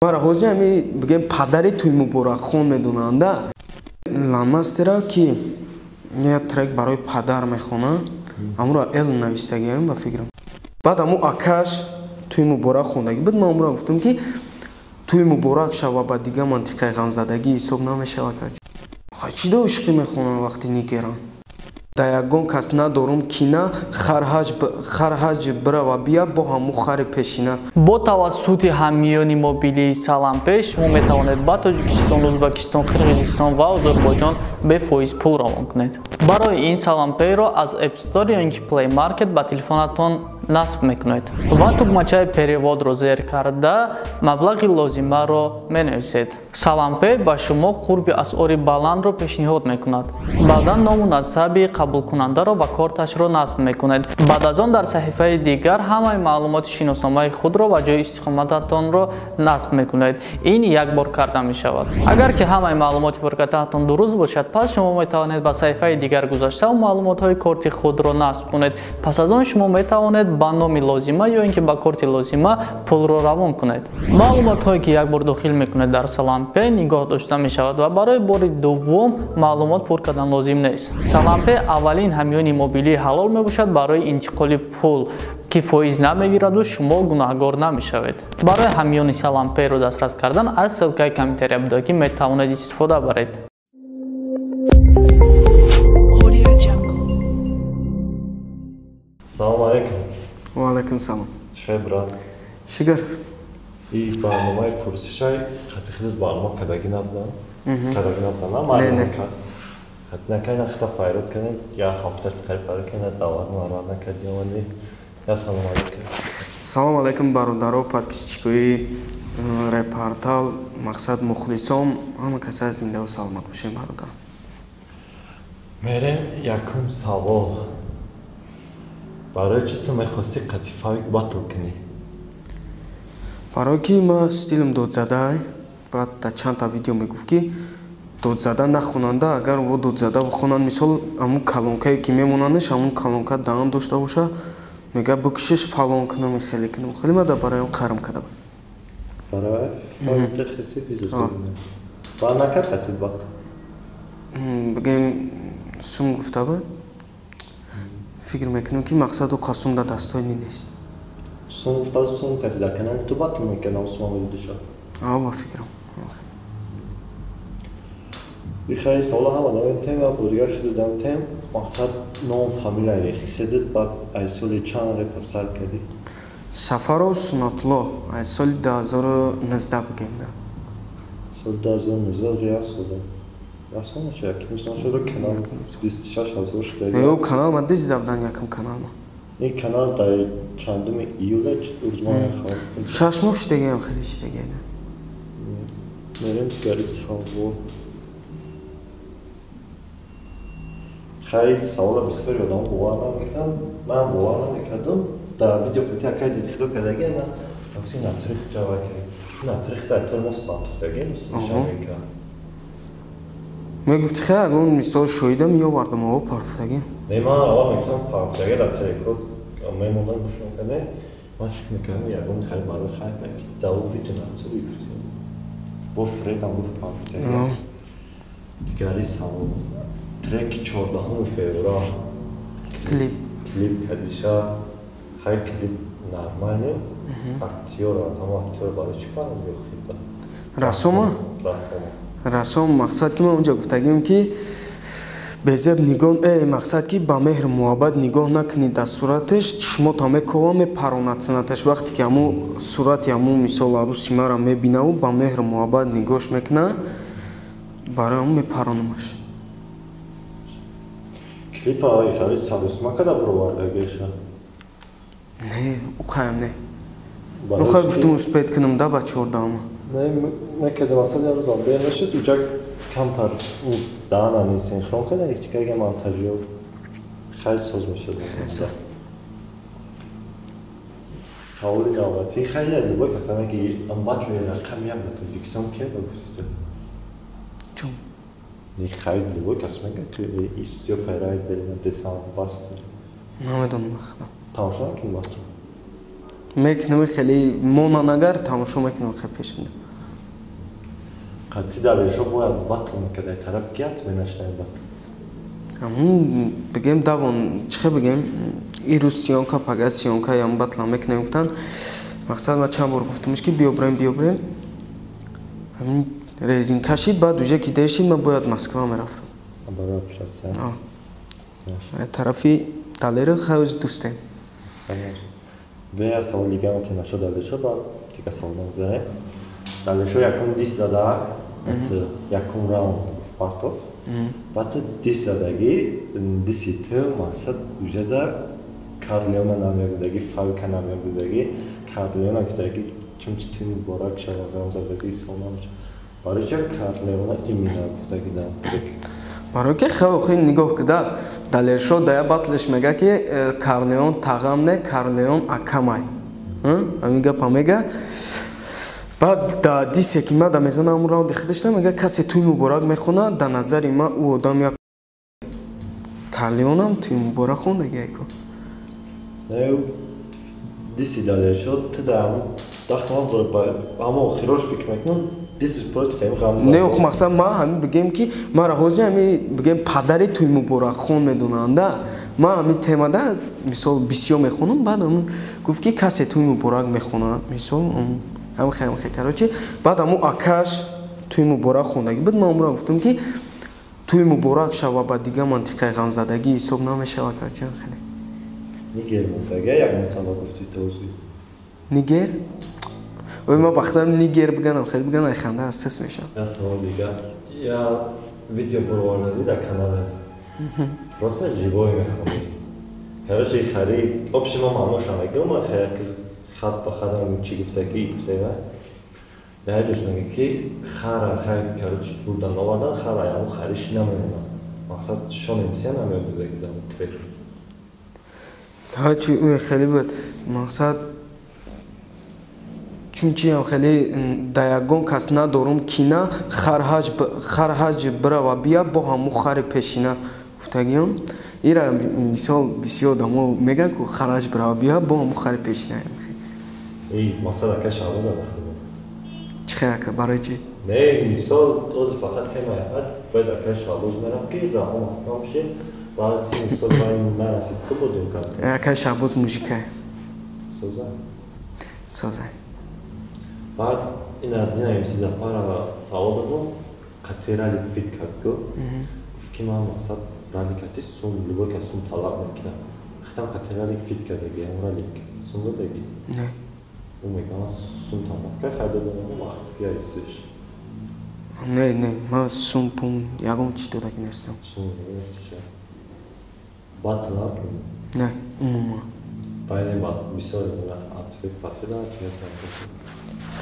Мара ҳозир ҳами бигем падари тӯй Муборакхон медонанда Ланмастера, ки як трек барои падар мехона, амуро эл навистагиам ба фикрам. Баъд аму акаш тӯй Муборак хондагӣ буд. Ман амуро гуфтам, ки тӯй муборак шава, ба дига мантиқаи ғамзадагӣ ҳисоб намешава. Чӣ до ишқӣ мехонанд вақти нигеран? Да ягон кас надорум кина, харҳаҷ бирава бия бо ҳаму хари пешина. Бо тавассути ҳамиёни мобилии Салампей шумо метавонед ба Тоҷикистон, Ӯзбекистон, Қирғизистон ва Озарбойҷон бефоиз пул равон кунед. Барои ин Салампейро аз App Store ё ин ки Play Market ба телефонатон насб мекунед ва тугмачаи переводро зер карда маблағи лозимаро менависед. Салампей ба шумо қурби асъори баландро пешниҳод мекунад. Баъдан ному насаби қабулкунандаро ва корташро насб мекунед. Баъд аз он дар саҳифаи дигар ҳамаи маълумоти шиносномаи худро ва ҷои истиқомататонро насб мекунед. Ин як бор карда мешавад. Агар ки ҳамаи маълумоти пуркатаатон дуруст бошад, пас шумо метавонед ба саҳифаи дигар гузашта маълумотҳои корти худро насб кунед. Пас аз он шумо метавонед ба номи лозима ё ин ки ба корти лозима пулро равон кунед. Маълумотҳое ки як бор дохил мекунед, дар Салампей нигоҳ дошта мешавад ва барои бори дуввум маълумот пур кардан лозим нест. Салампей аввалин ҳамёни мобилии ҳалол мебошад барои интиқоли пул, ки фоиз намегираду шумо гунаҳгор намешавед. Барои ҳамёни Салампейро дастрас кардан аз ссылкаи комментария буда, ки метавонед истифода баред. Салом алейкум. Ва алайкум салом. Чӣ хел, брат? Шукр. И барномаи пурсишай қати худат барнома кардагӣ набудам, кардагӣ набудам, на накай нахта файрод кардем, як ҳафта қариб файрод кардем, даъват марват накардӣ, омадӣ. Я салом алейкум. Салом алейкум, бародаро, подписчикои репортал, мақсад мухлисон, ҳама каса зиндаву саломат бошем, бародар. Мерем якум савол. Барои чӣ ту мехостӣ қати Фавик батл кунӣ? Барое ки ма стилм додзадай. Баъд дар чандта видео мегуфт, ки додзада нахонанда, агар во додзада бихонанд, мисол, ҳамун калонкае ки мемонандаш, ҳамун колонка даҳан дошта боша, мега бикушиш, фалон кунам, хеле кунам. Хеле ма дар барои он қарм карда буд. Барои Фавик хиси визит ба накард қати батл? Бигем, сум гуфта буд. Фикр мекунам, ки мақсаду қасум дар дастои нест. Сум гуфта, сум кардӣ, дар канали ту батл мекардам, сума медодиша? А, ба фикрам. Ихай савола ҳама давем тем ва бо дигар шудудам тем. Мақсад ном, фамилияи худат, баъд аз соли чанд репа сар кардӣ? Сафаров Сунатулло, аз соли 2019 бигем да. Соли 2019, уже як сола, як сол мешавад, яким сол шуда канал 26 000 шуда. Ё, канал ма дизда будан, якум канал ма. Ин канал дар чандуми июля урзмон? 6 моҳ шудагиам, хеле шудагиам. Мерем дигари савол. Хай, савола бисёри одамо бовар намекунанд, ман бовар намекардам. Дар видео қати акай диди худо кардаги, на гуфти натрих ҷава кард, натрих дар тормоз партофтаги мешавека. Мегуфти, хай, ягон мисол шоҳида меовардам, ово партофтаги. Не, ман аввал мегуфтам партофтаги, дар трекҳо мемондан, гӯш мекардем. Ман фикр мекардам, ягон хай барои хай дар видео натури гуфтем, бо фредам гуфт партофтаги. Дигари савол: треки 14 феврал. Клип. Клип кардиша. Хай, клип нормальный. Актёра, ҳама актёра барои чӣ парам бехиба? Расома? Расома. Расом, мақсад ки ман унҷа гуфтагим, ки безеб нигоҳ, мақсад ки ба меҳру муҳаббат нигоҳ накунӣ дар сураташ, чишмота мековам, мепаронад синаташ. Вақте ки ҳамун сурати ҳамун, мисол, аруси маро мебинаву ба меҳру муҳаббат нигоҳш мекуна, барои ҳамун мепаронамаш. Клипа хали сарусма када бировардагиша? Не, уқаям не. Ухай гуфтум, успеть кунам да ба 14-ама. Не, мекарда, мақсад як рӯзам дер нашуд, уҷа камтар у даҳана не синхрон карда, чикага монтажёр хай соз мешуд. Саволи навбатӣ. Хай, як любой каса ки батли рақами як ба Тоҷикистон ке ба гуфти ту? Чун? Не, хай, любой кас мега, ки Истёпа Райдер десан басти. Намедонам, худо. Тамошо накунӣ батл? Мекунам, хеле монан, агар тамошо мекунам, хеле пешинда. Қати Далершо бояд батл мекард, тараф ки отмена шудаи батл. Ҳамун бигем давон чихе бигем ирӯз съёмка, пага съёмка ям батла мекунем гуфтан. Мақсад ман чанд бор гуфтумш ки биёбрем, биёбрем. Ҳамин резин кашид, баъд уже ки дер шид, ман бояд Москва мерафтам. Барои операция. Тарафи Далера хеле дӯстем. Бе савол дига метавонад Далершо, ба дига савол нагузарем. Далершо якум дис зада, якум раунд гуфт партов. Баъд дис задаги, диси ту мақсад уҷада Карлеона намеёдаги, Фавика намеёдаги, Карлеона гуфтаги чунки ту муборак шава ғам задаги сонам. Барои ча Карлеона именно гуфтаги дар трек? Барои ки хеле хеле нигоҳ кида Далершо дая батлеш мега ки Карлеон тағам не, Карлеон акамай. Ҳамин гапа мега. Баъд да дисе ки ма да мезанам ҳамун раунди худашна мега касе туй муборак мехона, да назари ма ӯ одам як Карлеонам туй муборак хондаги айко. Диси Далершо ту да дахман ҳамо охирош фикр мекунам дисиш против ҳам ғам зад. Не, ох мақсад ма ҳамин бигем ки мара ҳозир ҳамин бигем падари туй муборак хон медонанда. Ма ҳамин темада мисол бисёр мехонам, баъд гуфт ки касе туй муборак мехона, мисол ҳам хе короче, баъд ҳамун акаш туй муборак хондаги буд. Ман умра гуфтам ки туй муборак шава, ба дига мантиқаи ғамзадагӣ ҳисоб намешава, короче хеле. Нигер мондага ягон тала гуфти тозӣ. Нигер? Ой, ма бахтам нигер биганам, хеле биганам, ханда сес мешам. Я савол дига. Я видео бурвардади дар каналат. Просто живой мехонӣ. Короче, хари, общем, ма маъноша мегӯям, ма хеле хат ба хатам чӣ гуфтагӣ гуфтага. Дар ҷош мега ки хара хай, короче, бурдан овардан, хара ягон хариш намемонад. Мақсад шон эмсия намеёдидаги дар трек. Короче, ӯ хеле буд. Мақсад чунки ам хеле да ягон кас надорум кина хар ҳаҷ бирава бия бо ҳамун хари пешина гуфтагиам. Ира мисол бисёр одамо мегӯянд ку хар ҳаҷ бирава бия бо ҳамун хари пешина. Эй, мақсад ака Шаҳбоз ака. Чӣ хел ака, барои чӣ? Не, мисол ози фақат темаи хат бояд ака Шаҳбоз мерафт ки раҳо маҳкам шид ва си мисол ба ин нарасид ку будем кард. Ака Шаҳбоз мужикае. Соза? Соза. Баъд ина дина МС Зафара савол додум, қати ралик фит кард ку. Гуфт ки ман мақсад ралик ати сум, любой кас сум талаб мекунад. Хитам қати ралик фит кардаги, ам ралик сум додаги? Не. Ӯ мега ман сум талаб кард, хай додам, махфия исиш. Не, не, ман сум пум ягон чиз додаги нестам. Сум нестиша. Батл накунӣ? Не, умуман. Байни бисёр ответ батл чи метавонад?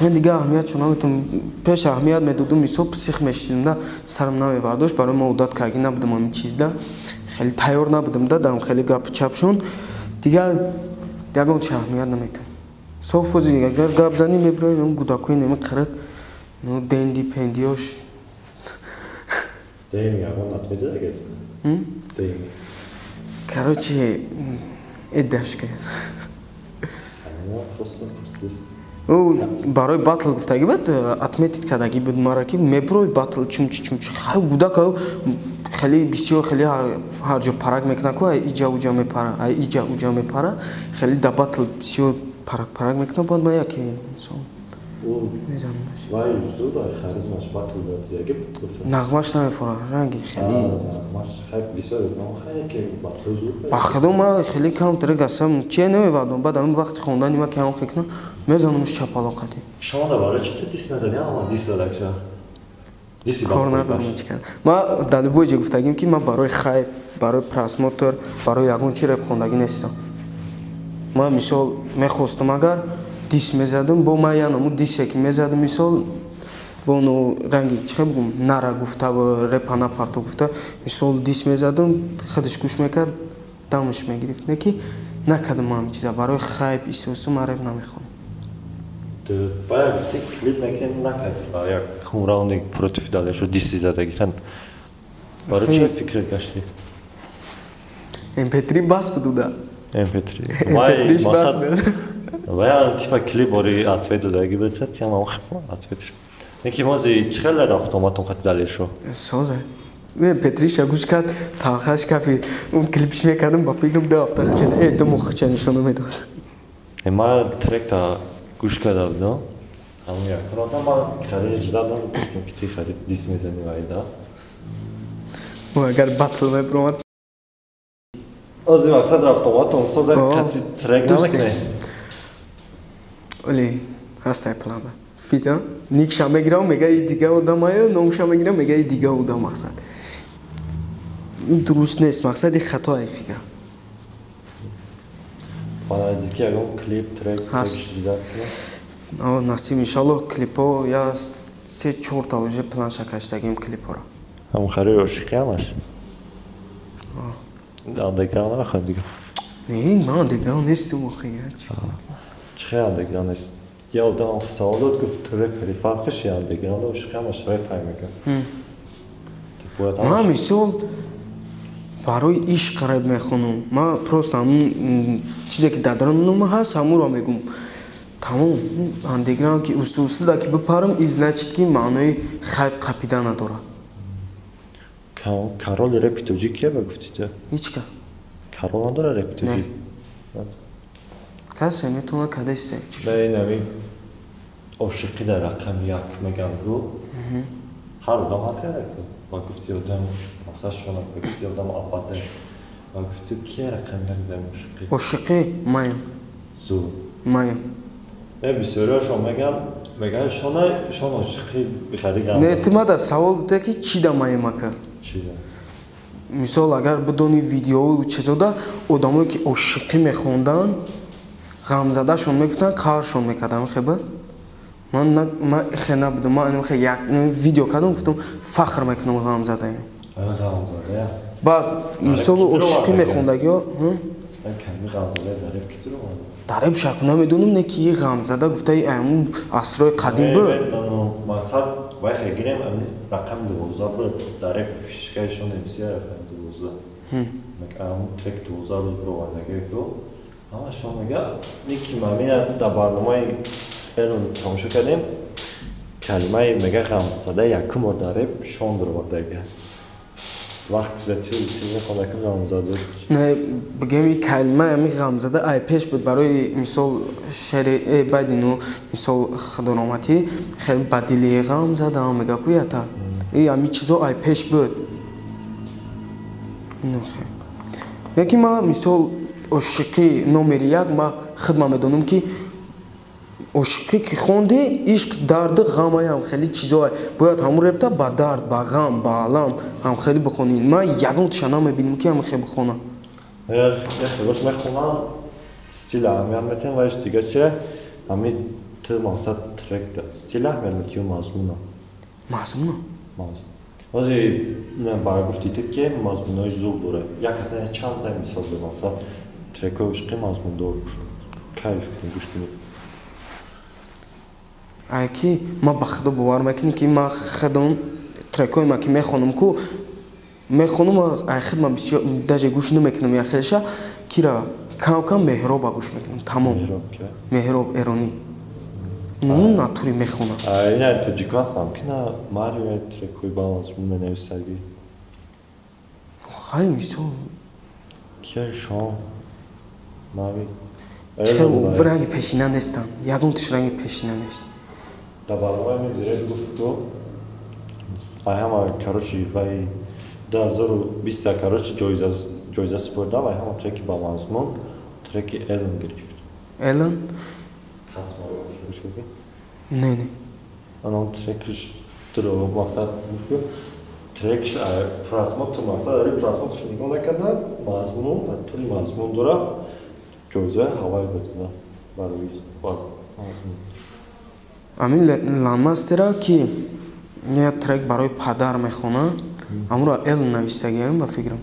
Ман дига аҳамият чун наметавонам, пеш аҳамият медодум, мисол псих мешидим да, сарам намебардошт, барои ман одат карги набудам ҳамин чизда, хеле тайёр набудам да, дам хеле гапи чапшон, дига ягон чи аҳамият наметавонам. Соф фози агар гап занӣ мебирои нам гудакои неми қирик, ну денди пендиёш. Деми ягон ответ дадагест? Деми. Короче, эддашка. Просто пурсис. Ӯ барои батл гуфтагӣ буд, отметить кардагӣ буд мара ки мебирои батл чумчи чумчи. Хай гудак хеле бисёр хеле ҳар ҷо парак мекунад ку, ай иҷа уҷа мепара, ай иҷа уҷа мепара, хеле да батл бисёр парак парак мекунад, баъд ман яке инсон мезанамаш. Вай зуд ай харизмаш батл дадиягӣ буд. Нағмаш намефора, ранги хеле. Нағмаш хай бисёр хай ки батл зуд. Ба худо ман хеле кам трек ҳастам, чие намевардам, баъд ҳамин вақти хондани ман кам хекунам, мезанамаш чапалоқати. Шумо да барои чӣ ту дис назадӣ, ама дис задакша? Диси кор надорам чӣ кардам. Ман дар любой ҷо гуфтагим ки ман барои хайп, барои просмотр, барои ягон чи реп хондагӣ нестам. Ман мисол мехостам агар дис мезадам, бо ман я намуд дисе ки мезадам мисол бо ну ранги чӣ хел бигӯм, нара гуфта ва репа напарто гуфта, мисол дис мезадам, худаш гӯш мекард, дамаш мегирифт. Не ки накардам ман ҳамин чиза, барои хайп исосу ман реп намехонам. Баяд гуфти клип накардем, накард. Як хум раунди против Далершо диси задагитан. Барои чӣ фикрет гаштӣ? MP3 бас буд уда. MP3. MP3 бас буд. Вая типа клип ори ответ додаги буд, тя ман ответ. Неки мози чӣ хеле рафтоматон қати Далершо? Соза. Не, Петриша гӯш кард, талхаш кафид. Он клипш мекардам, ба фикрам 2 ҳафта хича, 2 моҳ хича нишона медод. Ман тректа гӯш карда будам. Ҳамон якум одам ман харид ждадам, гуфтам ки ти харид дис мезани вайда. Агар батл мебиромад. Ози мақсад рафтоматон соза қати трек намекунӣ? Оли, ҳастай планда. Фита, никша мегирам, мега и дига одамая, номша мегирам, мега и дига одам мақсад. Ин дуруст нест, мақсади хато ай фикр. Фанази ки ягон клип, трек ждат кунӣ? Насиб, иншаллоҳ, клипҳо я 3-4 та уже планша каштагим клипҳоро. Ҳамон хари ошиқи ҳамаш? Андеграунд намехоҳем дига? Не, ман андеграунд нестам охи. Чӣ хел андеграунд нест? Я одам савол дод, гуфт репери фарқиш я андеграунд ошиқи ҳамаш реп ҳай мекунад. Ман мисол барои ишқ реп мехонам. Ман просто ҳамун чизе ки дар дарунам ҳаст, ҳамонро мегӯм. Тамом, андеграунд ки усул-усулда ки бипарам, и значит ки маънои хайб қапида надорад. Кароли репи тоҷик кия ба гуфти ту? Ҳеҷ ка. Карол надора репи тоҷик? Касе метавонад кадест. Не, ин ҳамин ошиқӣ дар рақами як мегам гу. Ҳар одам ҳар хеле ку. Ба гуфти одам мақсад шона, ба гуфти одам абаде. Ба гуфти кия рақами як дар ошиқӣ? Ошиқӣ маям. Зуд. Маям. Не, бисёриҳошон меган шона, шон ошиқӣ бихари ғам. Не, ту мада савол буда ки чӣ да маям ака? Чӣ да? Мисол агар бидони видео чизода одамое ки ошиқӣ мехонданд, ғамзадашон мегуфтанд, қаршон мекарданд, хеба? Ман хе набудам, ман хе як видео кардам, гуфтам фахр мекунам ғамзадаем. Ғамзадая? Баъд мисол ошиқӣ мехондагиҳо, ками ғамзада дар реп ки туро? Дар реп шак намедонам, не ки ғамзада гуфтаи ҳамун асрҳои қадим буд. Намедонам, мақсад вай хе гирем рақами 12 буд, дар реп фишкаишон МС рақами 12. Ҳамун трек 12 рӯз бировардаги ку. Ҳамашон мега, не ки ман дар барномаи Элон тамошо кардем, калимаи мега ғамзада якум бор дар реп шон дуровардаги. Вақт чиз мехонда ки ғамзада. Не, бигем ин калима ҳамин ғамзада ай пеш буд барои мисол шеъри баъдину мисол худономатӣ хеле ба дили ғамзада мега куята. И ҳамин чизо ай пеш буд. Яки ман мисол ошиқӣ номери як ман худман медонам ки ошиқӣ ки хонди ишқ дарду ғамаям хеле чизо бояд ҳамун репта ба дард, ба ғам, ба алам ҳам хеле бихонӣ. Ман ягон тиша намебинам ки ҳам хеле бихонам. Як хелош мехонам, стил аҳамият метиҳам, вале дига чи ҳамин ту мақсад трек стил аҳамият метиҳӣ ё мазмуна? Мазмуна? Мазмун. Ҳозир ба гуфти ту ки мазмунҳои зур дорад. Як аз не чанд та мисол бе мақсад трекҳои ошиқӣ мазмундор бошад. Кайф кунӣ, гӯш кунӣ. Ай ки ман ба худо бовар мекунӣ ки ман худам трекҳои ман ки мехонам ку мехонам, ай худ ман бисёр даже гӯш намекунам як хелша кира кам-кам Меҳроба гӯш мекунам. Тамом. Меҳроб эронӣ. Ну натури мехонам. Ина тоҷико ҳастам ки на Марио трекҳои ба мазмун менависагӣ. Хай мисол. Кия шон? Мари. Чӣ ранги пешина нестам. Ягон тиш ранги пешина нест. Дар барномаи мезиред гуфт ку ай ҳама короче вай 2020 короче ҷоиза супордам, ай ҳама треки ба мазмун треки Элон гирифт. Элон? Не, не. Анон трекш туро мақсад гуфт трекш просмотр мақсад ари просмотрш нигоҳ накарда мазмун тули мазмун дора ҷоизаи ҳавай додада барои мазмун. Амин Ланмастера ки як трек барои падар мехона, ҳамонро Элон навистагиам ба фикрам.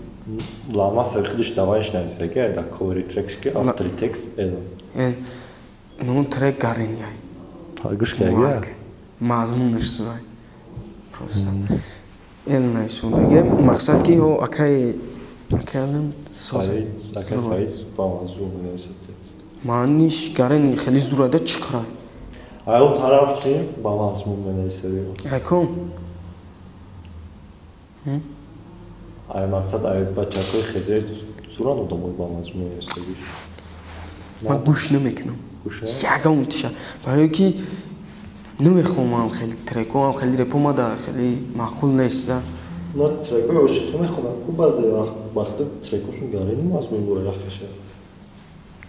Ланмастер худиш давайш навистаги, дар ковери трекш ки автори текст Элон. Эл ну трек гаринияй. Гӯш кардагӣ? Мазмунаш зурай. Просто Эл нависондаги. Мақсад ки ҳо акай Элон соза. Акай Саид ба мазмун менависад текст. Маъниш гарини хеле зурайда чиқрай. Ай он тараф чи ба мазмун менависади? Айкун. Ай мақсад ай бачакои хезе зуран одамои ба мазмун менависади. Ман гӯш намекунам. Ягон тиша. Барои ки намехоҳам хеле треко, хеле репо мада хеле маъқул нест. На трекои ошиқӣ мехонам ку баъзе вақта трекошон гарини мазмун дора яхеша.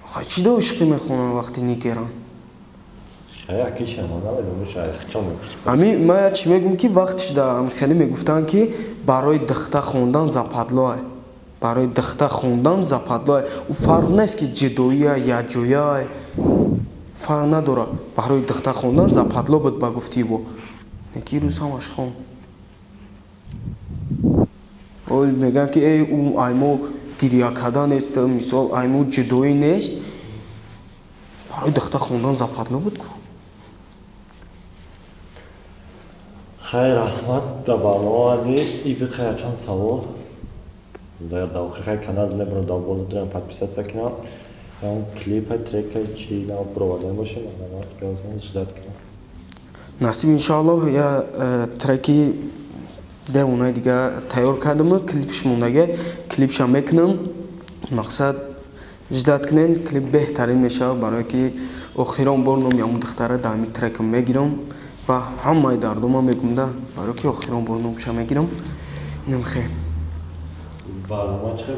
Хай чӣ да ошиқӣ мехонам вақти никеран? Ами ман чӣ мегӯм ки вақтиш да хеле мегуфтанд ки барои дихта хондан западлоай. Барои дихта хондан западлоай. Ӯ фарқ нест ки ҷудоия яҷояй. Фарқ надорад. Барои дихта хондан западло буд ба гуфтии бо. Неки рӯз ҳамаш хон. Ол мегӯянд ки эй ӯ аймо гиря кардан нест, мисол аймо ҷудоӣ нест. Барои дихта хондан западло буд ку. Хайр, раҳмат дар барнома омадӣ. Ибид хайр чанд савол. Дар охир хай канал мебарам, дар боло дорам подписаться кунам. Ям клипа, трека чи на бировардан бошем, марҳамат гавзан ждать кунам. Насиб иншоаллоҳ я треки девонаи дига тайёр кардам, клипш мондага, клипшам мекунам. Мақсад ждать кунен, клип беҳтарин мешавад, барое ки охирон бор номи ҳамун духтара дар ҳамин трекам мегирам ва ҳамаи дардума мегум да, барое ки охирон бор номша мегирам. Намхе. Барнома чӣ хел?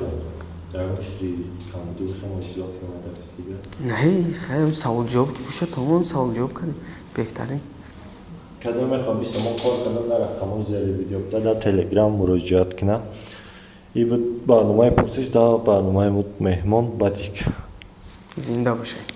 Ягон чизи камбудӣ боша мо ислоҳ кунем дафтига? Не, хеле савол ҷавоб ки боша, тамом савол ҷавоб кардем. Беҳтарин. Кадом мехоҳам 20 сомон кор кардам, дар рақамҳои зери видео буда, дар Телеграм муроҷиат кунам. И буд барномаи пурсиш, дар барномаи меҳмон Бадик. Зинда бошед.